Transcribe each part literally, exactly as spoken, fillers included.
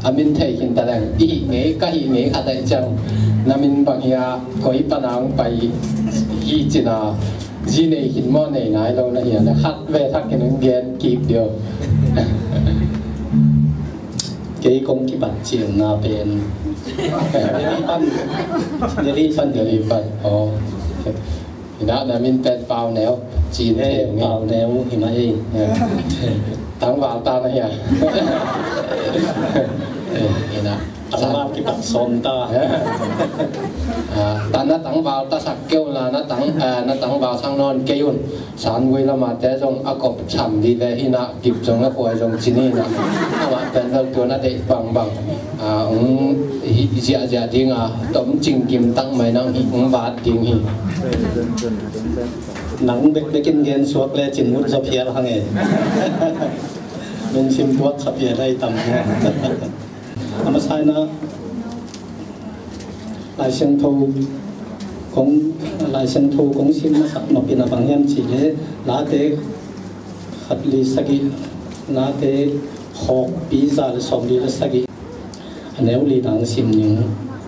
A min thei khin ta leng, i hih ngei, ka hih ngei khat ahih ciang, na min bang hia, koi pana hong pai hi cin a, zi nei khin maw, nei nai lo na hia, na khat ve thak khin hong gen kik dih o. Kei kong kibat cilna pen Delhi pan, Delhi pan, Delhi pan. Oh. Hi na, na min pen Pau Neu, Chin thei nge. Pau Neu hi mah ei. Tangval ta na hia. Hi na. Tangval kipat sawm ta. Ah, ta na tangval ta sak kei un la, na tang, ah, na tangval sang nawn kei un. Sangui lama te zong a kop cham di ve hi na, kip zong a kuai zong ci ni na. Amah pen zong tua na deih bangbang. Ah, um, hi, ziahziah ding a, tom cingkim tak mai nang hi, um, vat ding hi. Nang bekbek in gen suak le cin mut zaw phial hang e. Lungsim puak sa phial ai tam hang. A masa in a Lai Siangtho kong, Lai Siangtho kong sim masak nop in a bang hiam cih leh Late khat li sagih, Late khawkpi za le sawm li le sagih, a neu li dang sim ning.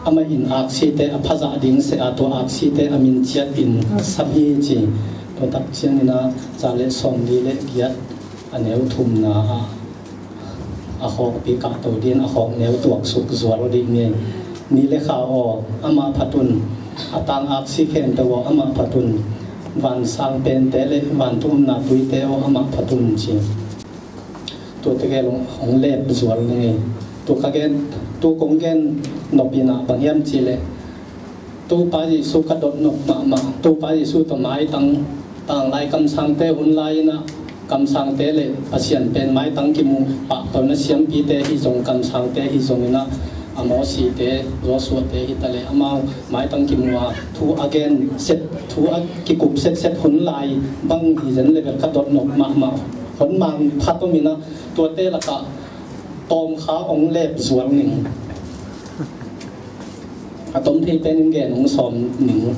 Amah in aksite a phazah ding seh a, tua aksite a min ciat in sam hi ci. Tua tak ciangin a za le sawm li le giat, a neu thumna ah a khawkpi kahto ding, a khawk neu tuaksuk zual ding ni. Ni le kha aw, amah phat un. A tang aksi khempeuh aw, amah phat un. Vansang pente le vantung omna tuite aw, amah phat un ci. Tua tegel hong lep zual ni. Tua ka gen, tua kong gen nop in a bang hiam cih leh Topa Jesu ka dot nop mahmah. Topa Jesu tawh maitang, tanglai kamsangte hun lai in a, kamsangte le Pasian pen maitang kimu pahtawi na siampite hi zong, kamsangte hi zong in a, Amosite, Josuate hi ta le amau maitang kimu a, thu a gen set, thu a kikup setset hun lai bang hi zen le bel ka dot nop mahmah. Hon mang phat om in a, tuate lakah tawmkha hong lep zual ning. A tom thei pen in gen hong sawm ning.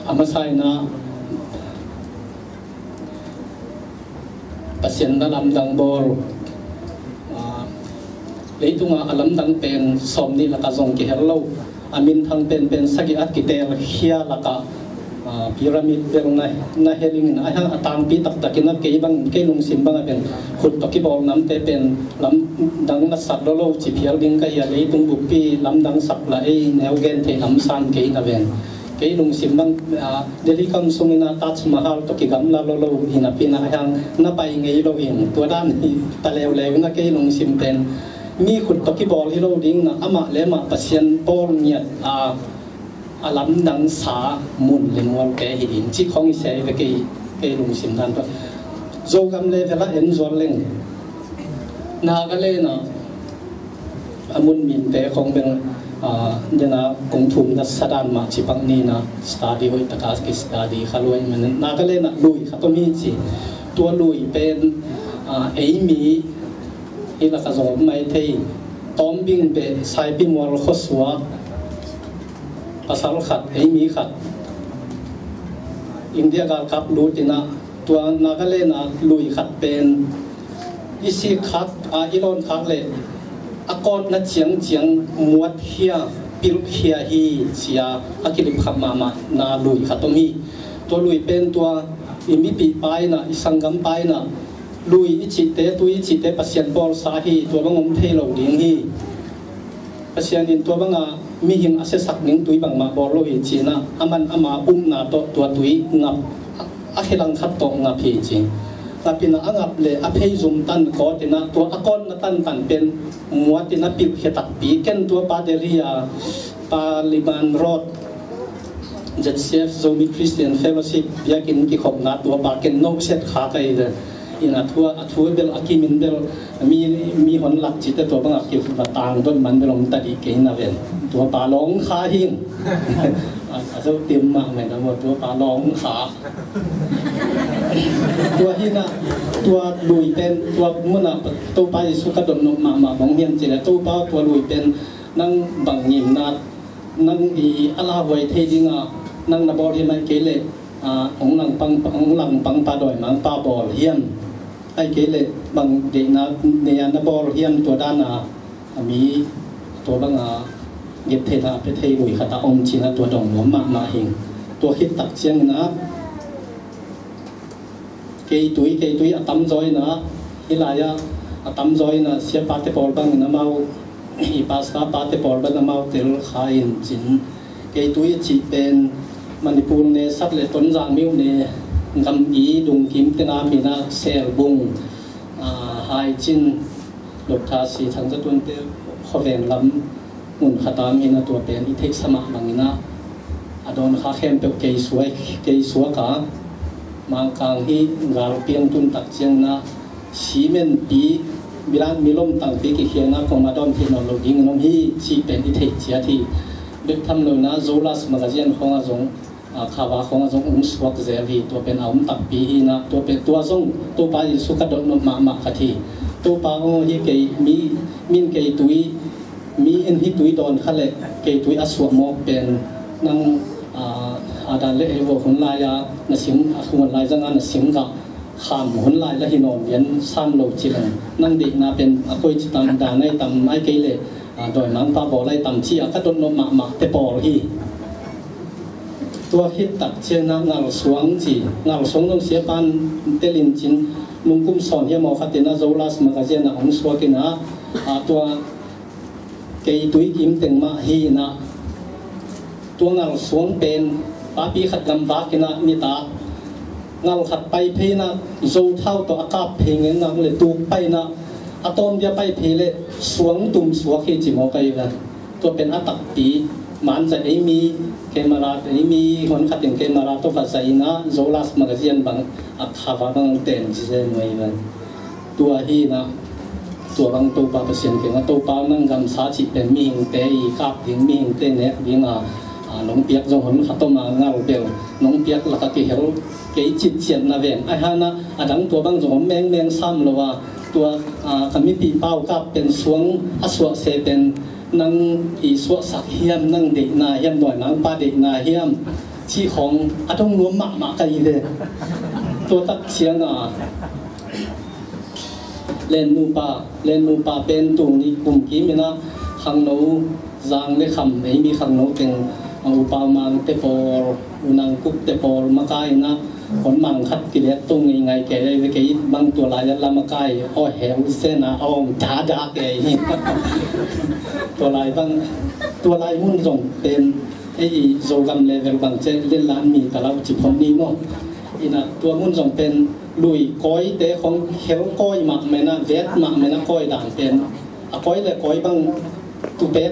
A masa in a Pasian na lamdang bawl, ah, leitungah a lamdang pen sawm nih lakah zong kihel lo. A minthang penpen sagih a kitel khia lakah, ah, pyramid bel na, na hel ing in a, a tangpi taktak in a, kei bang, kei lungsim bang a pen khut tawh kibawl namte pen lamdang na sak lo lo ci phial ding ka hi a, leitung buppi lamdang sak la ei neu gen thei lam san kei na ven. Kei lungsim bang, ah, Delhi kam sung in a Taj Mahal tawh kigamla lo lo hi napi in a, a hiang na pai ngei lo in tua dan hi ta leuleu in a, kei lungsim pen mi khut tawh kibawl hi lo ding na, amah le amah Pasian bawl ngiat a, a lamdang sa mun le mualte hi ding cih khong i sia hi ve kei, kei lungsim dan tawh. Zogam level a en zual leng Nagaland a, a mun minte khong bel, ah, dena kong thum na sa dan mah ci bang ni na, study hoih taka ki study kha luai man. Nagaland a lui khat om hi ci. Tua lui pen, ah, ei mi hi laka zong om mai thei. Tawmbing beh Saipimual khuasuak pasal khat, ei mi khat, India galkap lut in a, tua Nagaland a lui khat pen i sik khak, a, i lawn khak le a kawtna ciangciang muat khia, pilh khia hi ci a, a kilip khap mahmah na lui khat om hi. Tua lui pen tua i mipih pa in a, i sanggam pa in a, lui i cihte, tui i cihte Pasian bawlsa hi, tua bang om thei lo ding hi. Pasian in tua banga mihing a siasak ning tui bangmah bawl lo hi ci in a, aman ama upna tawh tua tui ngap, a khe langkhat tawh ngap hi ci. Ngap in a, a ngap le a phei zum tan kawt in a, tua a kawtna tantan pen muat in a pilh khia takpi. Ken tua pa Delhi a, pa Liman Road, Z C F, Zomi Christian Fellowship biakinn kikhopna tua pa ken no set kha ka hi ve. In a thu a, a thu bel a kimin bel mi, mi hon lak cite tua bang a ki va tang dot man bel om ta dih kei na ven. Tua pa lawng kha hing. A, a zo tim mah mai na maw, tua pa lawng kha. Tua hi na, tua lui pen, tua mun a Topa Jesu ka dot nop mahmah bang hiam ci le, Topa tua lui pen nang bang ngimna nang i a lauhuai thei ding a, nang na bawl hi mai kei leh, a, hong langpang, hong langpang pa dawimangpa bawl hiam? Ai kei leh bang deihna nei a na bawl hiam, tua dana a mi tua banga gep theihna a pia thei lui khat a om cih na tua dong nuam mahmah hi. Tua khit tak ciangin ah kei tui, kei tui a tamzaw in ah, hih lai-ah a tamzaw in ah siapate pawl bangin amau i pastor pate pawl bang amau tel kha in cin. Kei tui a cih pen Manipur ne sat le Tonzang miu ne gam i dungkim tena mina Selbung, ah, Haicin, Dr. Si Thangzatuan te khuaven lam mun khat a mina tua pen i theihsa mah bangin ah a dawn kha khempeuh kei suak, kei suak a Mangkang hi gal piang tun tak ciangin ah simenpi bilan milom tangpi kikhiana kong a dawn thei nawn lo dingin om hi cih pen i theih ciat hi. Bek tham lo na Zolas Magazine khong a zong, a, Khava khong a zong ung suak zel hi. Tua pen a um takpi hi na, tua pen tua zong Topa Jesu ka dot nop mahmah khat hi. Topa aw hi kei mi, min kei tui, mi in hi tui dawn kha le kei tui a suah mawk pen nang, a, a dan le ei vawh hun lai a na sim, a hun lai zanga na sim gah kham hun lai la hi nawn lian sam lo ci leng nang deihna pen a koi ci tam, dan ai tam ai kei le, a, dawimangpa bawl ai tam ci a ka dot nop mahmah te pawl hi. Tua khit tak ciangin ah ngalsuang ci, ngalsuang zong siapan telin cin nungkum sawn hiam aw khatin ah Zolas Magazine ah hong suakin ah, a, tua kei tui kim teng mah hi in ah tua ngalsuang pen papi khat gam vakin ah nitak ngal khat pai phei in ah zo thau tawh a kap phei ngen nak le tuk pai in ah a tawm dia pai phei le suang tum suak hi ci mawk ahi ve. Tua pen a takpi man zat ei mi camera, ei mi hon khatin camera tawh va zat in ah Zolas Magazine bang a cover bang ten ci zen mawk ahi ve. Tua hi in ah tua bang Topa Pasian kiangah Topa nang gamsa cih pen mihingte i kap ding, mihingte nek ding a, a, nong piak zong hon khat om a ngal bel nong piak lakah kihel kei citciat na ven. Ai han ah a dang tua bang zong om mengmeng sam lo a tua, a, ka mipih pau kap pen suang a suah se pen nang i suahsak hiam, nang deihna hiam, dawimangpa deihna hiam cih khong a dong nuam mahmah ka hi ve. Tua tak ciang a Lennupa, Lennupa pen tung ni kum kim in ah khangno zang le kham ei mi khangno teng, a, U Pau Mang te pawl, U Nang Kuk te pawl makai in ah kon mang khat kilet tung ngei ngai kei ei ve kei bang tua lai a la makai aw heu sen a awng dah dah kei hi. Tua lai bang, tua lai mun zong pen ei i Zogam level bang ce len lan mi ka lau ci phom ni maw. In ah tua mun zong pen lui kawite khong khel kawi mah mena, vet mah mena kawi dan pen a kawi le kawi bang tupet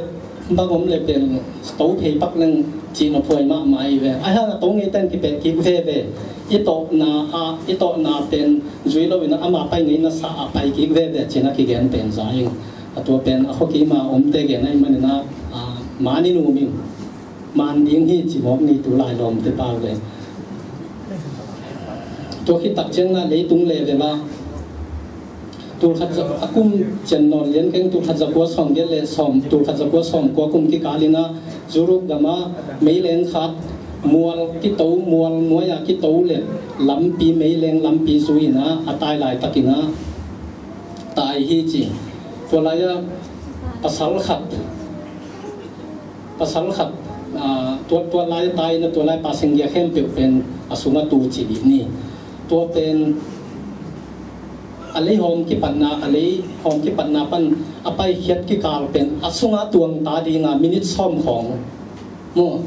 bang om le pen to phei pak leng cih na phuai mahmah hi ve. Ai han a to ngei ten kipeh kik veve. I tawhna a, i tawhna pen zui lo in ah ama pai ngei na sa a pai kik veve cih na kigen pen za ing. A tua pen a khuakim a omte gen ahi manin ah, a, man i num ing. Man ding hi ci mawk ni tu lai lawmte pau le. Tua khit tak ciang ah leitung level ah tulkhat za, a kum cian nawn lian keng tulkhat za kua sawm giat le sawm, tulkhat za kua sawm kua kum kikal in ah Zuruk gam ah meileng khat mual kito, mual muai a kito le lampi, meileng lampi zui in ah a tai laitak in ah tai hi ci. Tua lai ah pasal khat, pasal khat, ah, tua, tua lai tai na tua lai passenger khempeuh pen a sungah tu ci dih ni. Tua pen a lei hawm kipatna, a lei hawm kipatna pan a paikhiat kikal pen a sungah tuang ta ding a minute sawm khawng. Maw,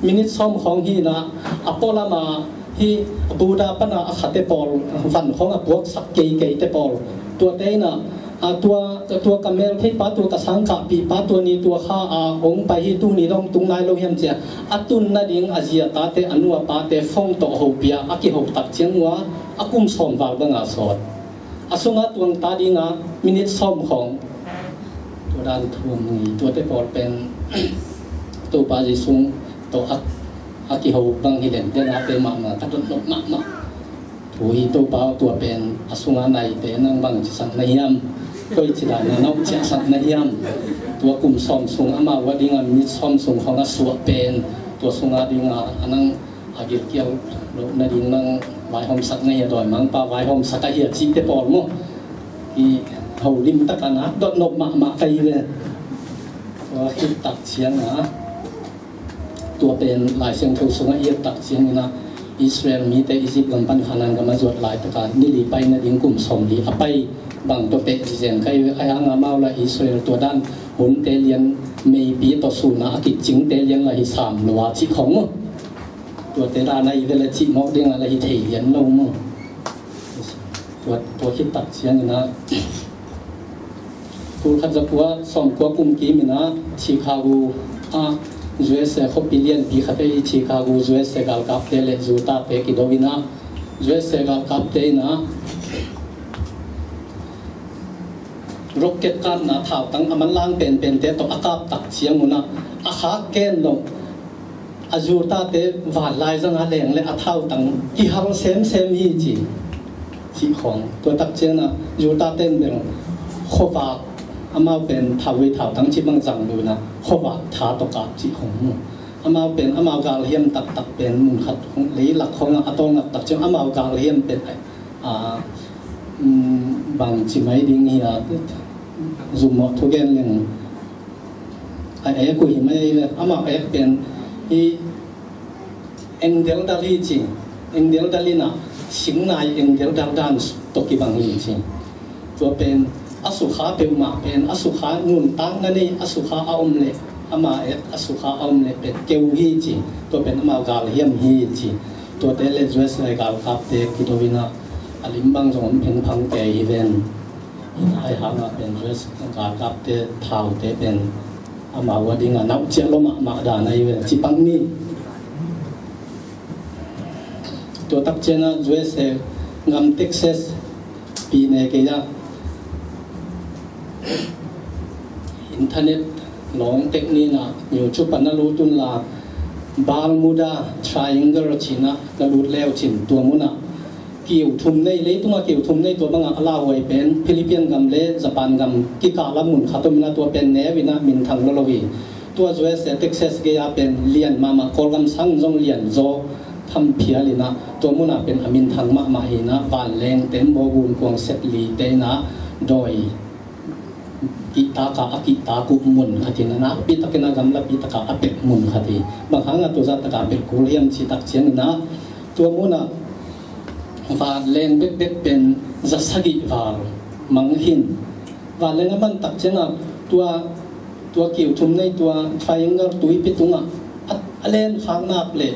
minute sawm khawng hi in ah a pualam a hi Buddha pan a a khate pawl van khawng a puaksak keikei te pawl. Tuate in ah, a tua, tua ka melkheipa, tua ka sangkahpihpa, tua ni tua kha a hong pai hi, tuni dong tung nai lo hiam cia a tun nading a zi a tate, a nu a pate phone tawh hopih a, a kiho tak ciang uh a a kum sawm val bang a sawt. A sungah tuang ta ding a minute sawm khawng. Tua dan thu om hi. Tuate pawl pen Topa Jesu tawh a, a kiho bang hi lem den a pe mahmah, ka dot nop mahmah. Thu hi Topa aw, tua pen a sungah naite nang bang ci sak na hiam? Koi ci dan a nau ciah sak na hiam? Tua kum sawm sung amau a ding a minute sawm sung khawng a suah pen tua sungah ding a, a nang a gilkial Nading mang vaihawmsak na hi a, dawimangpa vaihawmsak ahi a cihte pawl maw, i ho limtak a nak dot nop mahmah ka hi ve. Tua khit tak ciangin a, tua pen Lai Siangtho sungah i et tak ciangin a, Israel mite Egypt gam pan Khanaan gam a zuat laitaka ni li pai nading kum sawmli a pai bang tua peh zen ka hi ve. Ahi hang amau la Israel tua dan hunte lian, meipi tawh sun a a kicingte lian la hi sam lo a cih khong maw. Tuate dan a i ve le cih mawk ding a la hi thei lian lo maw. Tua, tua khit tak ciangin a, tul khat za kua sawmkua kum kim in a Chicago ah, U S A khuapi lianpi khat ahi Chicago, U S A galkapte le Jutate kido in a, U S A galkapte in a rocket kapna thautang a manlang penpente tawh a kap tak ciangun a, a khak gen lo. A Jutate vanlai zanga leng le a thautang kihal semsem hi ci, cih khong. Tua tak ciangin a Jutate in bel khuavak, amau pen thauvei thautang cih bang zang lo in a, khuavak tha tawh kap cih khong. Amau pen amau galhiam taktak pen mun khat khong, leilak khong a, a tawlngat tak ciang amau galhiam pen, a, um, bang ci mai ding hi a, zumawh thugen leng a ek uh hi mai le, amau ek pen hi eng deldal hi ci, eng deldal in a, singnai eng deldal dan tawh kibang hi ci. Tua pen a sukha peuhmah pen, a sukha nuntakna nei, a sukha a om le, ama ek a sukha a om le pen keu hi ci. Tua pen amau galhiam hi ci. Tuate le U S A galkapte kido in a, a lim bang zong om phengphang te hi ven. Ahi hang a pen U S A galkapte thaute pen amau a ding a nauh ciah lo mahmah dan ahi ve, ci pak ni. Tua tak ciangin a U S A gam Texas pi ne kei a, internet lawng tek ni in a, YouTube ah na lut un la, Bermuda Triangle ci in a na lut leu cin, tua mun ah kiu thum nei, leitung ah kiu thum nei, tua bang ah a lauhuai pen Philippine gam le Japan gam kikal a mun khat om in a, tua pen neu in a minthang lo lo hi. Tua U S A Texas gei ah pen lian mahmah, Kawlgam sang zong lian zaw tham phial in a, tua mun ah pen a minthang mahmah hi in a, vanleng, tembaw, gunkuang, setlite in a, dawi kihtak a, a kihtak uh mun khat hi in a, nakpi takin a gamlapi tak a a pek mun khat hi. Bang hang a tua zah tak a pek kul hiam cih tak ciangin a, tua mun ah vanleng bekbek pen za sagih val mang hi in, vanleng a man tak ciangin a, tua, tua kiu thum nei, tua triangle tuipi tung ah a, a len khak nak leh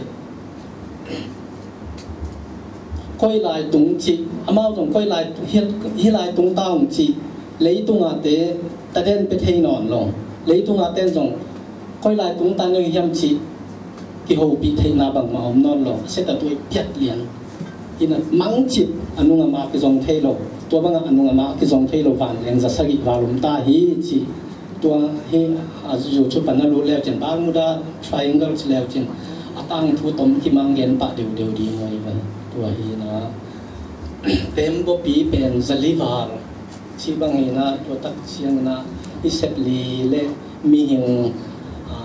koi lai tung cih, amau zong koi lai, hi, hi lai tung ta ung cih, leitung a te taden pe thei nawn lo. Leitung a ten zong koi lai tung ta ngei hiam cih kihopih theihna bangmah om nawn lo. A set a tuai piat lian in a, mang cip a nung a mah kizong thei lo. Tua bang a, a nung a mah kizong thei lo vanleng za sagih val om ta hi cih. Tua hi a zu cu pan a lut leu cin, Bermuda Triangle ci leu cin, a tangthu tom kimang gen pah deuhdeuh ding uh hi ve. Tua hi in a, tembaw pi pen za li val cih bang hi in a, tua tak ciangin a i sepli le mihing, a,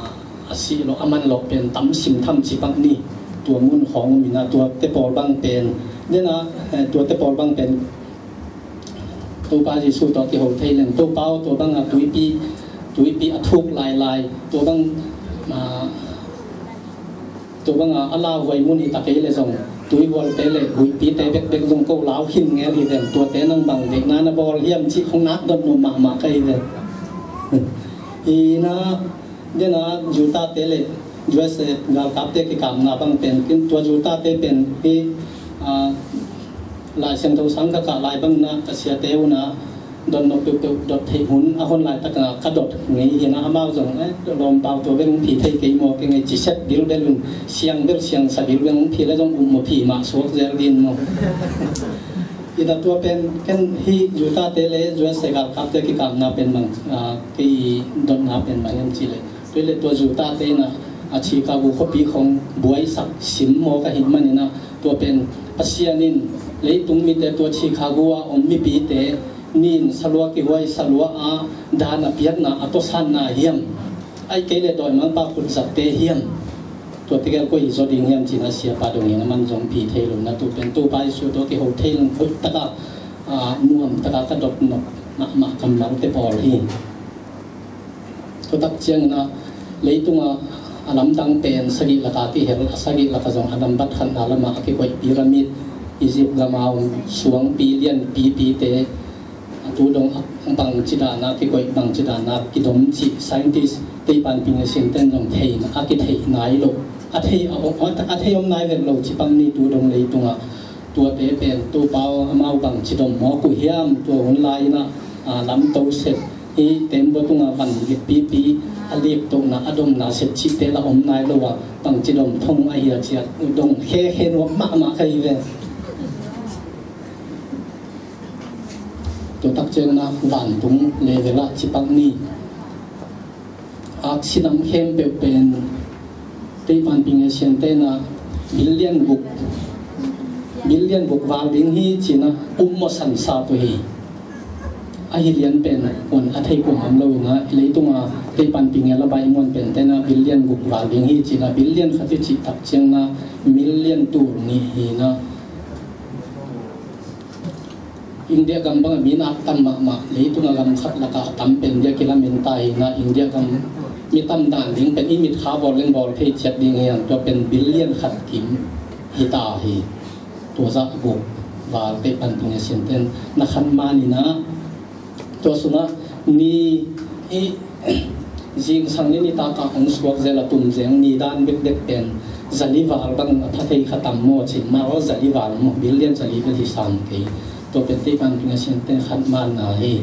a sih lo a man lo pen tam sim tham ci pak ni. Tua mun khawng um in a, tuate pawl bang pen, den a, eh, tuate pawl bang pen Topa Jesuh tawh kiho thei leng, Topa aw, tua bang a tuipi, tuipi a thuk lailai, tua bang, a, tua bang a, a lauhuai mun hi ta kei le zong, tuihualte le huihpite bekbek zong ko lau khin ngel hi ven, tuate nang bang deihna na bawl hiam cih khong nak dot nuam mahmah ka hi ven. Hi na, den a Jutate le U S A galkapte kikapna bang pen, kin tua Jutate pen hi, a, Lai Siangtho sang ka kah lai bang na ka siate uh na dot nop peuhpeuh dot theih hun a hon laitak a ka dot ngei hi na, amau zong, eh, lawmpau tua bel hong phi thei kei maw, kei ngei ci set bilbel un, siang bel siang sa bilbel hong phi le zong um maw, phi mah suak zel din maw. Hi na tua pen ken hi Jutate le U S A galkapte kikapna pen bang, a, kei dotna pen bang hiam cih le, tua le tua Jutate in a, a Chicago khuapi khong buaisak sim maw ka hih man in a, tua pen Pasian in leitung mite, tua Chicago a om mipite nin salua kihuai, salua a dan a piakna, a tawsanna hiam, ahih kei le dawimangpa khutzatte hiam, Tua tegel koi hi zaw ding hiam ci-in a siapa dong in a man zong pi thei lo na, tu pen Topa Jesu tawh kiho thei lo, hoih taka, a, nuam taka ka dot nop mahmah kammalte pawl hi. Tua tak ciangin a, leitungah a lamdang pen sagih laka kihel, a sagih laka zong a nambat khatna lamah a kikoih pyramid, Egypt gama om suangpi lianpipite, a tu dong a bangci dana kikoih, bangci dana kidom cih scientist, teipanping a sianten zong theihna, a kitheih nai lo. A thei, a, a, a thei om nai vet lo ci pang ni tu dong leitungah. Tuate pen Topa aw, amau bangci dom mawk uh hiam, tua hun lai-in a, a, lamto set hi, tembaw tungah van likpipi a liktohna, a domna set cihte la om nai lo a, bangci dom thong ahi a ciat dong khekhe nuam mahmah ka hi ve. Tua tak ciangin a vantung level ah ci pang ni. Aksi dang khempeuh pen teipanping a sianten a billion guk, billion guk val ding hi ci-in a um mawh sansa tua hi. Ahi lian pen huan a thei kuamah om lo-in a, leitungah teipanping a la baih muan penten a billion guk val ding hi ci-in a, billion khat i cih tak ciangin a million tul nih hi-in a, India gam bangah mi nak tam mahmah, leitungah gam khat lakah a tam pen India kilamin ta hi-in a, India gam mi tam dan ding pen i mitkha bawl leng bawl thei ciat ding hi hang, tua pen billion khat kim hi ta hi. Tua zah guk val teipanping a sianten na khan man-in a, tua sungah ni i zingsang ni nitak a hong suak zel a tum zeng ni dan bekbek pen zali val bang a pha thei kha tam maw ci, mal zali val maw, billion zali bel hi sam kei. Tua pen teipanping a sianten khan man na hi.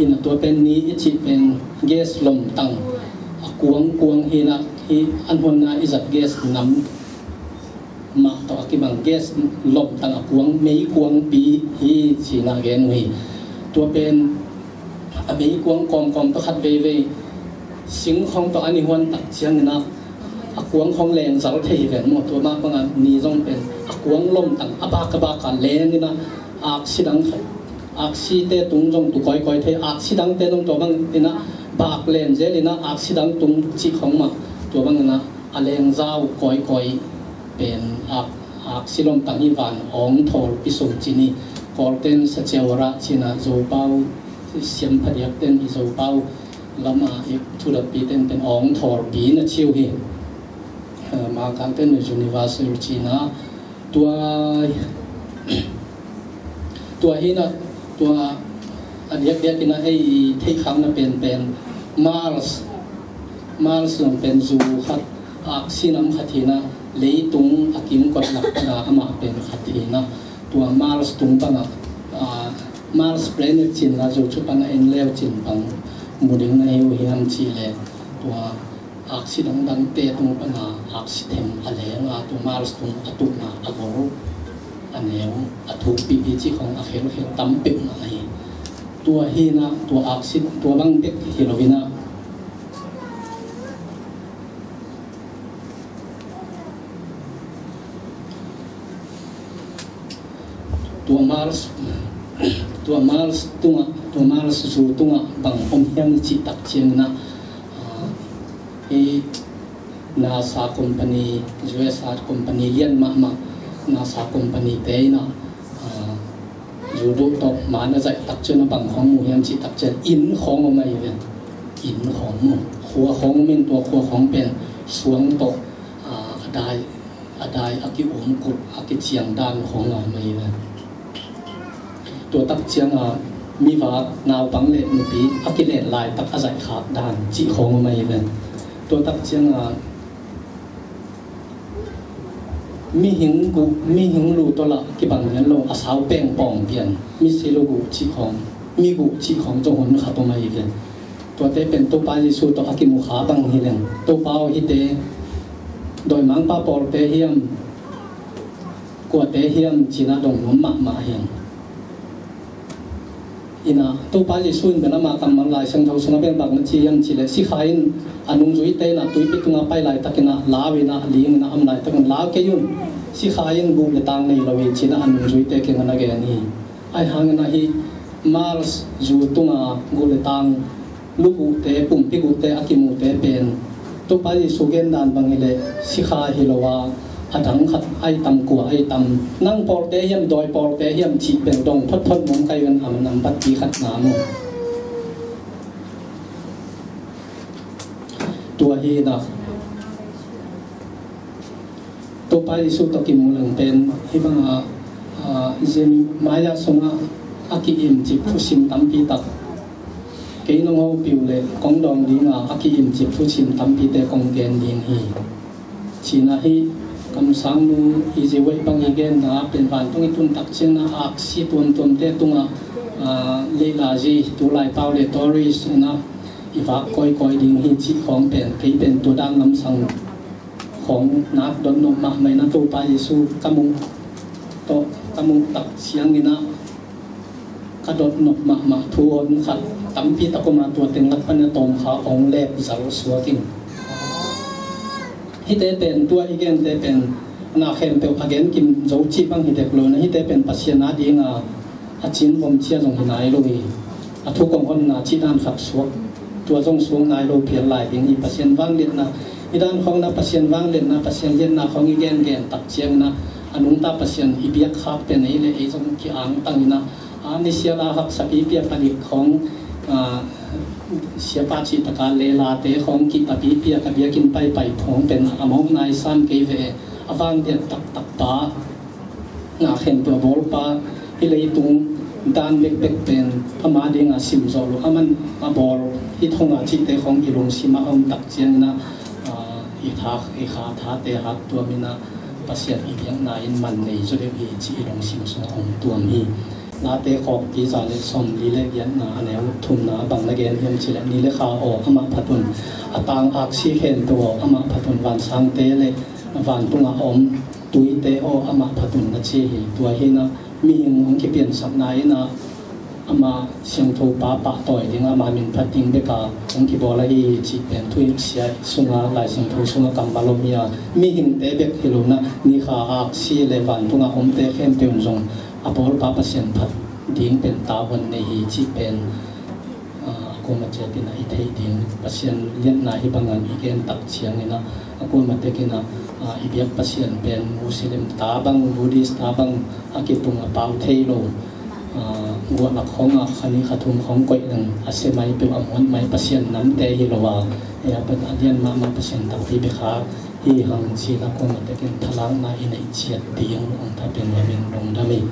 Ina tua pen ni i cih pen gas lomtang a kuangkuang hi-in a, hi an huanna i zat gas nam mah tawh a kibang gas lomtang a kuang, meikuangpi hi ci-in a gen uh hi. Tua pen a meikuang kawmkawm tawh khat veivei singkhong tawh an i huan tak ciangin a, a kuang khong lengzal thei hi ven maw. Tua mah bangah ni zong pen a kuang lomtang a bak a bak a leng in a, aksi dang khat, aksite tung zong tu kawikawi thei, aksi dangte zong tua bangin a bak len zel in a, aksi dang tung cih khong mah tua bangin a, a lengzau kawikawi pen ak, aksi lomtang hi, van awng thawlpi sung ci ni. Kawlten Sachiawara ci-in a, Zopau siamphadiakten i Zopau lama i thudapiten pen awng thawlpi na ci uh hi. Eh, Mangkangten Universal ci-in a, tua, tua hi-in a, tua a diakdiakin a ei theihkhakna penpen Mars, Mars zong pen zu khat, aksi nam khat hi-in a, leitung a kimkot lak pana amah pen khat hi-in a, tua Mars tung pana, ah, Mars planet ci-in a, zu cu pana en leu cin pan mu ding na hi uh hiam cih leh, tua aksi dangdangte tung pana aksi them a leng a, tua Mars tung a tuhna a gol, a neu, a thukpipi cih khong a khelkhel tam peuhmah hi. Tua hi-in a, tua aksi, tua bang bek hi lo-in a, tua Mars, tua Mars tungah, tua Mars zu tungah bang om hiam i cih tak ciangin a, ah, i NASA company, U S A company lian mahmah, NASA company te in a, ah, zu duh tawh man a zaih tak ciangin a bang khong mu hiam cih tak ciangin inn khong om ahi ve. Inn khong mu. Khua khong om in, tua khua khong pen suang tawh, ah, a dai, a dai a ki-um kul, a kiciang dan khong a om ahi ve. Tua tak ciangin a mivak naupang le nupi a kilen laitak a zaihkhak dan cih khong om ahi ve. Tua tak ciangin a mihing guh, mihing lu tawh lah kibang ven lo, a sau peng pawng pian, misi lu guh cih khong, mi guh cih khong zong hun khat om ahi ve. Tuate pen Topa Jesu tawh a kimukha bang hi leng, Topa aw, hihte dawimangpa pawlte hiam, kuate hiam ci-in a dong nuam mahmah hi. Ina, Topa Jesu in bel ama kammal Lai Siangtho sungah bel bang na ci hiam cih leh, sikha in a nungzuite in a tuipi tungah pai laitakin a lau in a, ling in a om laitakin lau kei un, sikha in guh le tang nei lo hi ci-in a, a nungzuite kiangah na gen hi. Ahi hangin a, hih Mars zu tungah guh le tang, lu guhte, pumpi guhte a kimute pen Topa Jesu gen dan bang hileh sikha hi lo a, a dang khat ai tam, kua ai tam, nang pawlte hiam, dawi pawlte hiam cih pen dong photphot mong kai un a nambat pi khat na mu. Tua hi na. Topa Jesu tawh kimu leng pen hih banga, ah, Jeremiah sungah a ki-imcip thusim tampi tak, kei nong hopih uh leh kong dawng dinga a ki-imcip thusim tampite kong gen ding hi. Cina hi kamsang nu i ziwei bang i genna pen vantung i tun tak ciangin a aksi tuamtuamte tungah, ah, leila zi tulai pau le tourist ina i vak kawikawi ding hi cih khawng pen kei pen tua dan lamsang khawng nak dot nop mahmah ina Topa Jesu ka muh tawh ka muh tak ciangina ka dot nop mahmah thu hon khat tampi tak om a tua teng lak pana tawm kha ong lep zal suak in. Hihte pen tua i gente pen na khempeuh a gen kim zo cih bang hi dek lo na hihte pen Pasian a dinga a cin vom cia zong hi nai lo hi. A thu kong honna cih dan khat suak tua zong suak nai lo phial lai ding hi. Pasian vangliatna i dan khawng na Pasian vangliatna Pasian liatna khawng i gengen tak ciangna a nungta Pasian i biak khak pen ei le ei zong ki-angtang ina a misial a haksa pipia palik khawng, ah, siapa cih taka leilate khawng kihta pipia ka biakinn paipai khawng pen a mawk nai sam kei ve a vangliat taktak pa na khempeuh a bawlpa hi leitung dan bekbek pen ama dinga sim zawh lo a man a bawl hi thonga cihte khawng i lungsim a om tak ciangina, ah, i thak i kha thate hak tuamina Pasian i biakna in man nei zaw deuh hi ci i lungsim sungah om tuam hi. Late khawk tisa le sawmli le giatna a neu thumna bang na gen hiam cileh ni le kha aw amah phatun a tang aksi khempeuh aw amah phatun vansangte le vantunga om tuite aw amah phatun na ci hi. Tua hina mihing hong kipiansakna ina ama siangtho pa pahtawi ding ama min phat ding beka hong kibawl ahi cih pen thuhilhsia sunga Lai Siangtho sunga kammal om hi a mihingte bek hi lo na ni kha aksi le vantunga omte khempeuh zong a bawlpa Pasian phat ding pen tavuan nei hi cih pen, ah, a kuama ciatin a i theih ding Pasian liatna hi bangan i gen tak ciangina a kuama tekina, ah, i biak Pasian pen Muslim ta bang Buddhist ta bang a kitung a pau thei lo, ah, guahlak khawngah kha nih kha thum khawng koih leng a semai peuh a muan mai Pasian namte hi lo a, ei a pen a lian mahmah Pasian takpi bek kha hi hang cina kuama tekin thalakna i neih ciat ding ong thapen hiamin lungdam hi.